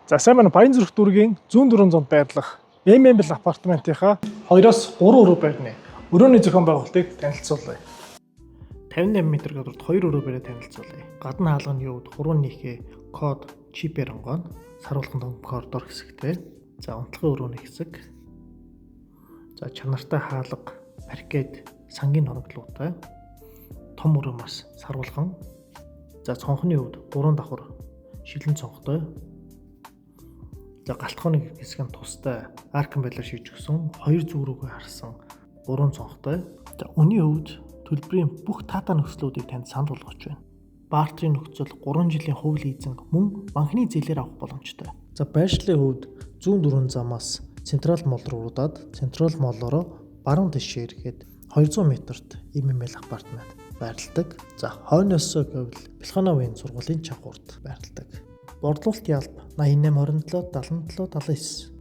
За, сайн байна уу? Баянзүрх дүүргийн зүүн дөрвөн зуунд байрлах MML апартаментынхаа 2-оос 3 өрөө байрны өрөөний зохион байгуулалтыг танилцуулъя. 58 м квадрат 2 өрөө байраа танилцуулъя. Гадна хаалганы хувьд хуруунийхээ код чипээр онгойно. Саруулхан том коридор хэсэгтэй. За, унтлагын өрөөний хэсэг. За, чанартай хаалга, паркет, сангийн хөрөнгөлүүтэй. Том өрөө бас саруулхан. За, цонхны хувьд 3 давхар шилэн цонхтой. За, галтгооны хэсэг нь тустай аркан байдлаар шийдэж өгсөн. Хоёр зүг рүүгээ харсан 3 цонхтой. За, үнийн хувьд төлбөрийн бүх таатаа нөхцлүүдийг танд санал болгож байна. Бартерын нөхцөл, 3 жилийн хувь лизинг, мөн банкны зээлээр авах боломжтой. За, байршлын хувьд зүүн дөрвөн замаас Централ мол руу уруудаад, Централ молоороо баруун тишээ ирэхэд 200 метрт MML апартмент байрладаг. За, хойноос гэвэл Плехановын сургуулийн чанхуурт байрладаг. Борлуулалтын алба 88 27 77 79.